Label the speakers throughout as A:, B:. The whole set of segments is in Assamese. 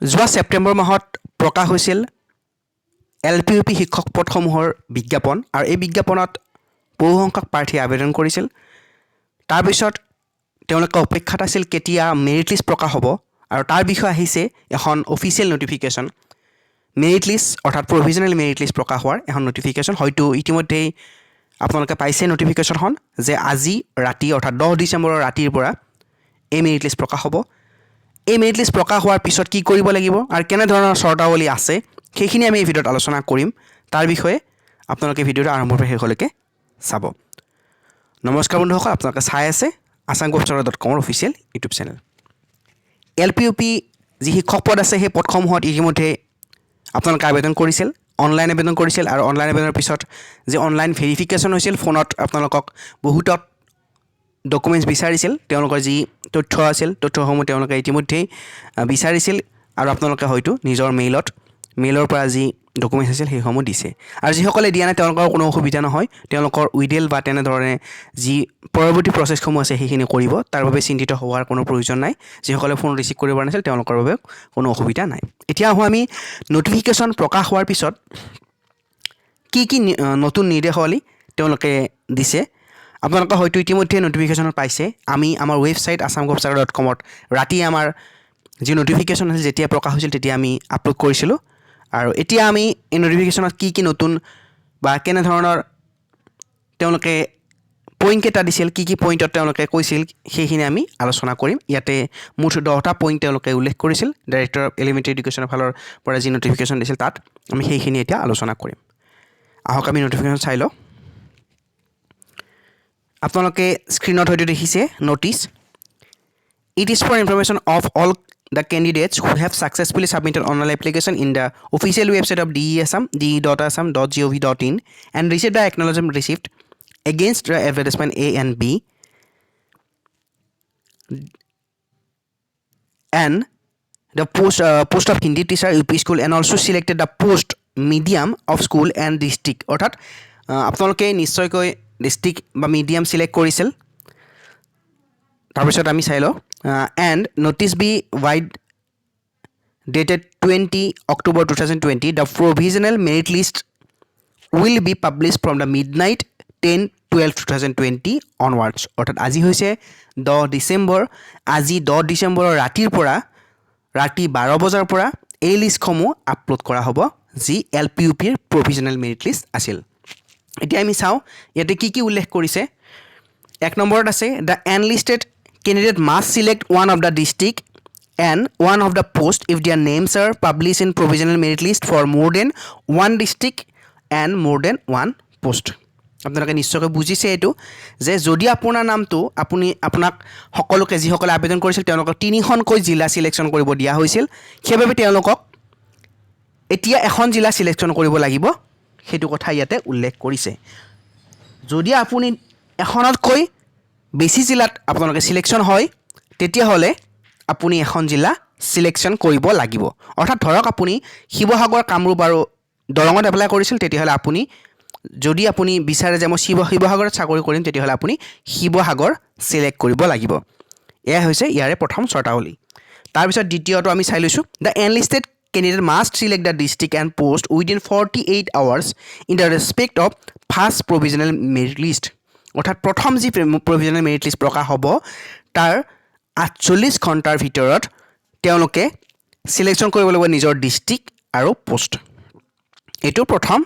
A: যোৱা ছেপ্টেম্বৰ মাহত প্ৰকাশ হৈছিল এল পি, ইউ পি শিক্ষক পদসমূহৰ বিজ্ঞাপন আৰু এই বিজ্ঞাপনত বহুসংখ্যক প্ৰাৰ্থীয়ে আবেদন কৰিছিল। তাৰপিছত তেওঁলোকে অপেক্ষাত আছিল কেতিয়া মেৰিট লিষ্ট প্ৰকাশ হ'ব আৰু তাৰ বিষয়ে আহিছে এখন অফিচিয়েল নটিফিকেশ্যন। মেৰিট লিষ্ট অৰ্থাৎ প্ৰভিজনেল মেৰিট লিষ্ট প্ৰকাশ হোৱাৰ এখন নটিফিকেশ্যন হয়তো ইতিমধ্যেই আপোনালোকে পাইছে নটিফিকেশ্যনখন যে আজি ৰাতি অৰ্থাৎ 10 ডিচেম্বৰৰ ৰাতিৰ পৰা এই মেৰিট লিষ্ট প্ৰকাশ হ'ব। এই মেৰিট লিষ্ট প্ৰকাশ হোৱাৰ পিছত কি কৰিব লাগিব আৰু কেনেধৰণৰ চৰ্তাৱলী আছে, সেইখিনি আমি এই ভিডিঅ'ত আলোচনা কৰিম। তাৰ বিষয়ে আপোনালোকে ভিডিঅ'টো আৰম্ভৰ পৰা শেষলৈকে চাব। নমস্কাৰ বন্ধুসকল, আপোনালোকে চাই আছে Assam গভছৰ.কমৰ official YouTube channel. L P, U P যি শিক্ষক পদ আছে, সেই পদসমূহত ইতিমধ্যে আপোনালোকে আবেদন কৰিছিল, অনলাইন আবেদন কৰিছিল আৰু অনলাইন আবেদনৰ পিছত যি অনলাইন ভেৰিফিকেশ্যন হৈছিল, ফোনত আপোনালোকক বহুতত ডকুমেণ্টছ বিচাৰিছিল, তেওঁলোকৰ যি তথ্য আছিল, তথ্যসমূহ তেওঁলোকে ইতিমধ্যেই বিচাৰিছিল আৰু আপোনালোকে হয়তো নিজৰ মেইলৰ পৰা যি ডকুমেণ্টছ আছিল, সেইসমূহ দিছে। আৰু যিসকলে দিয়া নাই, তেওঁলোকৰ কোনো অসুবিধা নহয়। তেওঁলোকৰ উইডেল বা তেনেধৰণে যি পৰৱৰ্তী প্ৰচেছসমূহ আছে, সেইখিনি কৰিব। তাৰ বাবে চিন্তিত হোৱাৰ কোনো প্ৰয়োজন নাই। যিসকলে ফোন ৰিচিভ কৰিব পৰা নাছিল, তেওঁলোকৰ বাবে কোনো অসুবিধা নাই। এতিয়া আহোঁ আমি নটিফিকেশ্যন প্ৰকাশ হোৱাৰ পিছত কি কি নতুন নিৰ্দেশাৱলী তেওঁলোকে দিছে। আপোনালোকে হয়তো ইতিমধ্যে নটিফিকেশ্যনত পাইছে। আমি আমাৰ ৱেবছাইট আছাম গভ.কমত ৰাতি আমাৰ যি নটিফিকেশ্যন আছিল, যেতিয়া প্ৰকাশ হৈছিল, তেতিয়া আমি আপলোড কৰিছিলোঁ। আৰু এতিয়া আমি এই নটিফিকেশ্যনত কি কি নতুন বা কেনেধৰণৰ তেওঁলোকে পইণ্টকেইটা দিছিল, কি কি পইণ্টত তেওঁলোকে কৈছিল, সেইখিনি আমি আলোচনা কৰিম। ইয়াতে মুঠ 10টা পইণ্ট তেওঁলোকে উল্লেখ কৰিছিল। ডাইৰেক্টৰ অফ এলিমেণ্টেৰী এডুকেশ্যনৰ ফালৰ পৰা যি নটিফিকেশ্যন দিছিল, তাত আমি সেইখিনি এতিয়া আলোচনা কৰিম। আহক, আমি নটিফিকেশ্যন চাই লওঁ। আপোনালোকে স্ক্ৰীণত হয়তো দেখিছে notice. It is for information of all the candidates who have successfully submitted online application in the official website of DE Assam, de.assam.gov.in, and received the acknowledgement receipt against the advertisement A and B and the post of Hindi teacher, UP school, and also selected the post, medium of school and district. অৰ্থাৎ আপোনালোকে নিশ্চয়কৈ ডিষ্ট্ৰিক্ট বা মিডিয়াম চিলেক্ট কৰিছিল। তাৰপিছত আমি চাই লওঁ, and notice be vide dated 20 October 2020, the provisional merit list will be published from the midnight 10/12/2020 onwards. অৰ্থাৎ আজি হৈছে 10 ডিচেম্বৰ। আজি 10 ডিচেম্বৰৰ ৰাতিৰ পৰা, ৰাতি 12 বজাৰ পৰা এই লিষ্টসমূহ আপলোড কৰা হ'ব, যি এল পি, ইউ পিৰ প্ৰভিজনেল মেৰিট লিষ্ট আছিল। এতিয়া আমি চাওঁ ইয়াতে কি কি উল্লেখ কৰিছে। এক নম্বৰত আছে, the enlisted candidate must select one of the district and one of the post if their names are publish in provisional merit list for more than one district and more than one post. আপোনালোকে নিশ্চয়কৈ বুজিছে এইটো যে যদি আপোনাৰ নামটো আপুনি আপোনাক সকলোকে, যিসকলে আবেদন কৰিছিল, তেওঁলোকক তিনিখনকৈ জিলা চিলেকশ্যন কৰিব দিয়া হৈছিল, সেইবাবে তেওঁলোকক এতিয়া এখন জিলা চিলেকশ্যন কৰিব লাগিব, সেইটো কথা ইয়াতে উল্লেখ কৰিছে। যদি আপুনি এখনতকৈ বেছি জিলাত আপোনালোকে চিলেকশ্যন হয়, তেতিয়াহ'লে আপুনি এখন জিলা চিলেকশ্যন কৰিব লাগিব। অৰ্থাৎ ধৰক আপুনি শিৱসাগৰ, কামৰূপ আৰু দৰঙত এপ্লাই কৰিছিল, তেতিয়াহ'লে আপুনি যদি আপুনি বিচাৰে যে মই শিৱসাগৰত চাকৰি কৰিম, তেতিয়াহ'লে আপুনি শিৱসাগৰ চিলেক্ট কৰিব লাগিব। এয়া হৈছে ইয়াৰে প্ৰথম চৰ্তাৱলী। তাৰপিছত দ্বিতীয়টো আমি চাই লৈছোঁ, the enlisted candidate must select the district and post within 48 hours in the respect of first provisional merit list. অৰ্থাৎ প্ৰথম যি প্ৰভিজনেল মেৰিট লিষ্ট প্ৰকাশ হ'ব, তাৰ 48 ঘণ্টাৰ ভিতৰত তেওঁলোকে চিলেকশ্যন কৰিব লাগিব নিজৰ ডিষ্ট্ৰিক্ট আৰু পোষ্ট। এইটো প্ৰথম।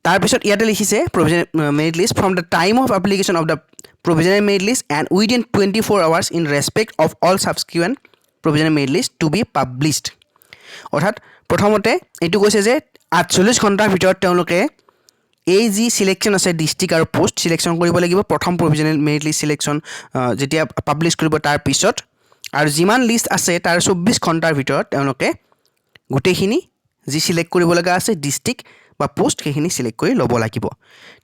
A: তাৰপিছত ইয়াতে লিখিছে, provisional merit list from the time of application of the provisional merit list and within 24 hours in respect of all subsequent provisional merit list to be published. অৰ্থাৎ প্ৰথমতে এইটো কৈছে যে 48 ঘণ্টাৰ ভিতৰত তেওঁলোকে এই যি চিলেকশ্যন আছে, ডিষ্ট্ৰিক্ট আৰু পোষ্ট চিলেকশ্যন কৰিব লাগিব, প্ৰথম প্ৰভিজনেল মেৰিট লিষ্ট চিলেকশ্যন যেতিয়া পাব্লিছ কৰিব তাৰ পিছত। আৰু যিমান লিষ্ট আছে, তাৰ 24 ঘণ্টাৰ ভিতৰত তেওঁলোকে গোটেইখিনি যি চিলেক্ট কৰিব লগা আছে, ডিষ্ট্ৰিক্ট বা পোষ্ট, সেইখিনি চিলেক্ট কৰি ল'ব লাগিব।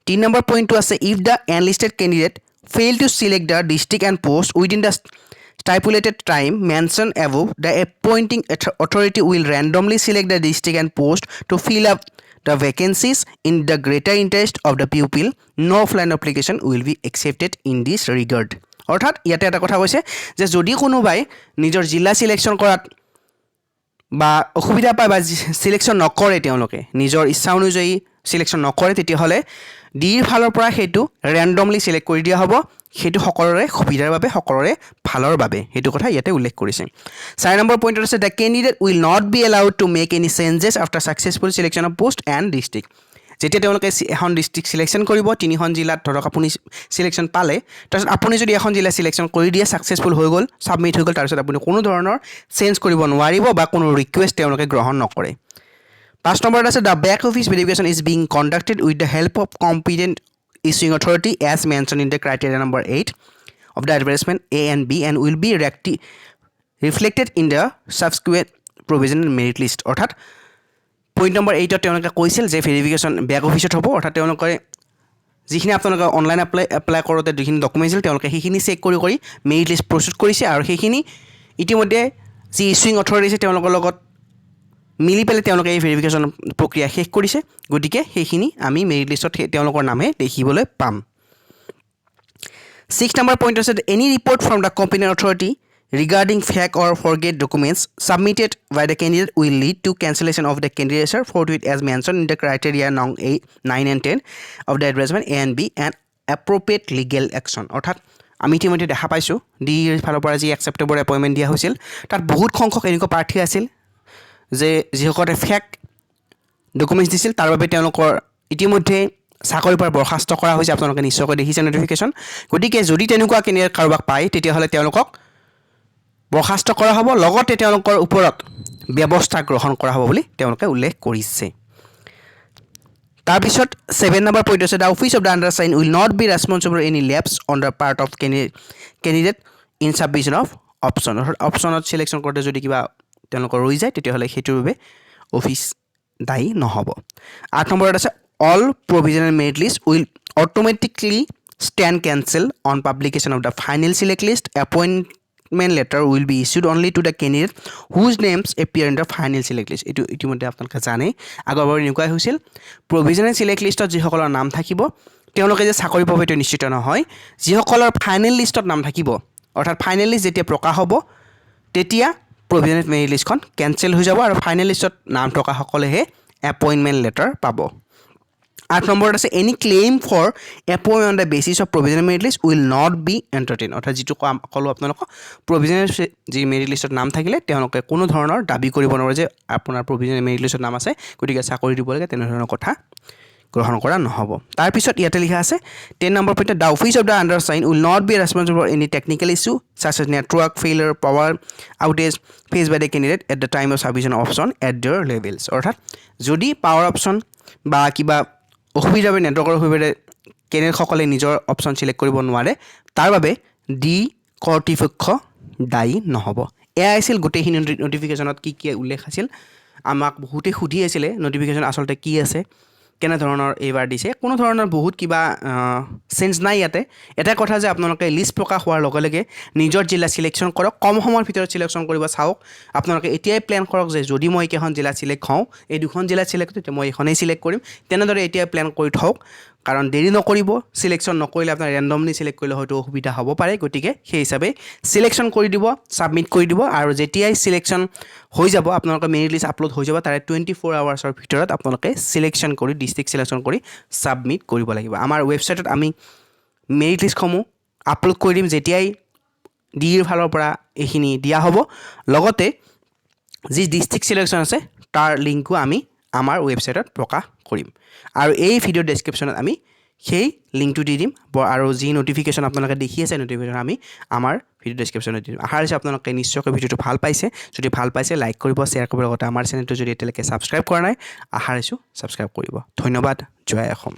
A: তিনি নম্বৰ পইণ্টটো আছে, if the enlisted candidate fail to select the district and post within the stipulated time mentioned above, the appointing authority will randomly select the district and post to fill up the vacancies in the greater interest of the pupil. No offline application will be accepted in this regard. অৰ্থাৎ ইয়াতে এটা কথা কৈছে যে যদি কোনোবাই নিজৰ জিলা চিলেকশ্যন কৰাত বা অসুবিধা পায় বা চিলেকশ্যন নকৰে, তেওঁলোকে নিজৰ ইচ্ছা অনুযায়ী চিলেকশ্যন নকৰে, তেতিয়াহ'লে ডিৰ ফালৰ পৰা সেইটো ৰেণ্ডমলি চিলেক্ট কৰি দিয়া হ'ব। সেইটো সকলোৰে সুবিধাৰ বাবে, সকলোৰে ভালৰ বাবে, সেইটো কথা ইয়াতে উল্লেখ কৰিছে। 4 নম্বৰ পইণ্টত আছে, the candidate will not be allowed to make any changes after successful selection of post and district. যেতিয়া তেওঁলোকে এখন ডিষ্ট্ৰিক্ট চিলেকশ্যন কৰিব, তিনিখন জিলাত ধৰক আপুনি চিলেকশ্যন পালে, তাৰপিছত আপুনি যদি এখন জিলা চিলেকশ্যন কৰি দিয়ে, ছাকচেছফুল হৈ গ'ল, ছাবমিট হৈ গ'ল, তাৰপিছত আপুনি কোনো ধৰণৰ চেঞ্জ কৰিব নোৱাৰিব বা কোনো ৰিকুৱেষ্ট তেওঁলোকে গ্ৰহণ নকৰে। 5 নম্বৰত আছে, the back office verification is being conducted with the help of competent issuing authority as mention in the criteria number 8 of the advertisement A and B and will be reflected in the subsequent provisional merit list. অৰ্থাৎ পইণ্ট নম্বৰ 8ত তেওঁলোকে কৈছিল যে ভেৰিফিকেশ্যন বেক অফিচত হ'ব। অৰ্থাৎ তেওঁলোকে যিখিনি আপোনালোকে অনলাইন এপ্লাই কৰোঁতে যিখিনি ডকুমেণ্টছ আছিল, তেওঁলোকে সেইখিনি চেক কৰি কৰি মেৰিট লিষ্ট প্ৰস্তুত কৰিছে আৰু সেইখিনি ইতিমধ্যে যি ইছ্যুইং অথৰিটি আছে, তেওঁলোকৰ লগত মিলি পেলাই তেওঁলোকে এই ভেৰিফিকেশ্যন প্ৰক্ৰিয়া শেষ কৰিছে। গতিকে সেইখিনি আমি মেৰিট লিষ্টত তেওঁলোকৰ নামহে দেখিবলৈ পাম। 6 নম্বৰ পইণ্ট আছে, any report from the competent authority regarding fake or forged documents submitted by the candidate will lead to cancellation of the candidature forthwith as mention in the criteria no 8, 9 and 10 of the advertisement A and B and appropriate legal action. অৰ্থাৎ আমি ইতিমধ্যে দেখা পাইছোঁ, ডিৰ ফালৰ পৰা যি 1 ছেপ্টেম্বৰ এপইণ্টমেণ্ট দিয়া হৈছিল, তাত বহুত সংখ্যক এনেকুৱা প্ৰাৰ্থী আছিল যে যিসকলে ফেক ডকুমেণ্টছ দিছিল, তাৰ বাবে তেওঁলোকৰ ইতিমধ্যে চাকৰিৰ পৰা বৰ্খাস্ত কৰা হৈছে। আপোনালোকে নিশ্চয়কৈ দেখিছে নটিফিকেশ্যন। গতিকে যদি তেনেকুৱা কেণ্ডিডেট কাৰোবাক পায়, তেতিয়াহ'লে তেওঁলোকক বৰ্খাস্ত কৰা হ'ব, লগতে তেওঁলোকৰ ওপৰত ব্যৱস্থা গ্ৰহণ কৰা হ'ব বুলি তেওঁলোকে উল্লেখ কৰিছে। তাৰপিছত 7 নম্বৰ পইণ্ট আছে, the office of the undersign will not be responsible any lapse on the part of candidate in submission of option. অৰ্থাৎ অপশ্যনত চিলেকশ্যন কৰোঁতে যদি কিবা তেওঁলোকৰ ৰৈ যায়, তেতিয়াহ'লে সেইটোৰ বাবে অফিচ দায়ী নহ'ব। 8 নম্বৰত আছে, all provisional merit list will automatically stand cancel on publication of the final select list. Appointment letter will be issued only to the candidate whose names appear in the final select list. এইটো ইতিমধ্যে আপোনালোকে জানেই, আগৰবাৰ এনেকুৱাই হৈছিল। প্ৰভিজনেল চিলেক্ট লিষ্টত যিসকলৰ নাম থাকিব, তেওঁলোকে যে চাকৰি পাব এইটো নিশ্চিত নহয়। যিসকলৰ ফাইনেল লিষ্টত নাম থাকিব, অৰ্থাৎ ফাইনেল লিষ্ট যেতিয়া প্ৰকাশ হ'ব, তেতিয়া প্ৰভিজনেল মেৰিট লিষ্টখন কেঞ্চেল হৈ যাব আৰু ফাইনেল লিষ্টত নাম থকাসকলেহে এপইণ্টমেণ্ট লেটাৰ পাব। 8 নম্বৰত আছে, any claim for appoint on the basis of provisional merit list will not be entertain. অৰ্থাৎ যিটো ক'লোঁ আপোনালোকক, প্ৰভিজনেল যি মেৰিট লিষ্টত নাম থাকিলে তেওঁলোকে কোনো ধৰণৰ দাবী কৰিব নোৱাৰে যে আপোনাৰ প্ৰভিজনেল মেৰিট লিষ্টত নাম আছে, গতিকে চাকৰি দিব লাগে, তেনেধৰণৰ কথা গ্ৰহণ কৰা নহ'ব। তাৰপিছত ইয়াতে লিখা আছে 10 নম্বৰ পইণ্টত, the office of the undersign will not be responsible for any technical issue such as network failure, power outage face by the candidate at the time of submission option at their levels. অৰ্থাৎ যদি পাৱাৰ অপশ্যন বা কিবা অসুবিধাৰ বাবে, নেটৱৰ্কৰ অসুবিধাৰে কেণ্ডিডেটসকলে নিজৰ অপশ্যন চিলেক্ট কৰিব নোৱাৰে, তাৰ বাবে ডি কৰ্তৃপক্ষ দায়ী নহ'ব। এয়া আছিল গোটেইখিনি নটিফিকেশ্যনত কি কি উল্লেখ আছিল। আমাক বহুতেই সুধি আছিলে নটিফিকেশ্যন আচলতে কি আছে, কেনেধৰণৰ এইবাৰ দিছে। কোনো ধৰণৰ বহুত কিবা চেঞ্জ নাই ইয়াতে। এটাই কথা যে আপোনালোকে লিষ্ট প্ৰকাশ হোৱাৰ লগে লগে নিজৰ জিলা চিলেকশ্যন কৰক, কম সময়ৰ ভিতৰত চিলেকশ্যন কৰিব চাওক। আপোনালোকে এতিয়াই প্লেন কৰক যে যদি মই এইকেইখন জিলা চিলেক্ট হওঁ, এই দুখন জিলা চিলেক্ট, তেতিয়া মই এইখনেই চিলেক্ট কৰিম। তেনেদৰে এতিয়াই প্লেন কৰি থওক, কাৰণ দেৰি নকৰিব। চিলেকশ্যন নকৰিলে আপোনাৰ ৰেণ্ডমলি চিলেক্ট কৰিলে হয়তো অসুবিধা হ'ব পাৰে। গতিকে সেই হিচাপে চিলেকশ্যন কৰি দিব, ছাবমিট কৰি দিব আৰু যেতিয়াই চিলেকশ্যন হৈ যাব, আপোনালোকৰ মেৰিট লিষ্ট আপলোড হৈ যাব, তাৰে 24 আৱাৰ্ছৰ ভিতৰত আপোনালোকে চিলেকশ্যন কৰি, ডিষ্ট্ৰিক্ট চিলেকশ্যন কৰি ছাবমিট কৰিব লাগিব। আমাৰ ৱেবছাইটত আমি মেৰিট লিষ্টসমূহ আপলোড কৰি দিম যেতিয়াই ডিৰ ফালৰ পৰা এইখিনি দিয়া হ'ব। লগতে যি ডিষ্ট্ৰিক্ট চিলেকশ্যন আছে, তাৰ লিংকো আমি আমাৰ ৱেবছাইটত প্ৰকাশ কৰিম আৰু এই ভিডিঅ' ডেছক্ৰিপশ্যনত আমি সেই লিংকটো দি দিম আৰু যি নটিফিকেশ্যন আপোনালোকে দেখি আছে, নটিফিকেশ্যন আমি আমাৰ ভিডিঅ' ডেছক্ৰিপশ্যনত দি দিম। আশা ৰাখিছোঁ আপোনালোকে নিশ্চয়কৈ ভিডিঅ'টো ভাল পাইছে। যদি ভাল পাইছে, লাইক কৰিব, শ্বেয়াৰ কৰিব, লগতে আমাৰ চেনেলটো যদি এতিয়ালৈকে ছাবস্ক্ৰাইব কৰা নাই, আশা ৰাখিছোঁ ছাবস্ক্ৰাইব কৰিব। ধন্যবাদ। জয় অসম।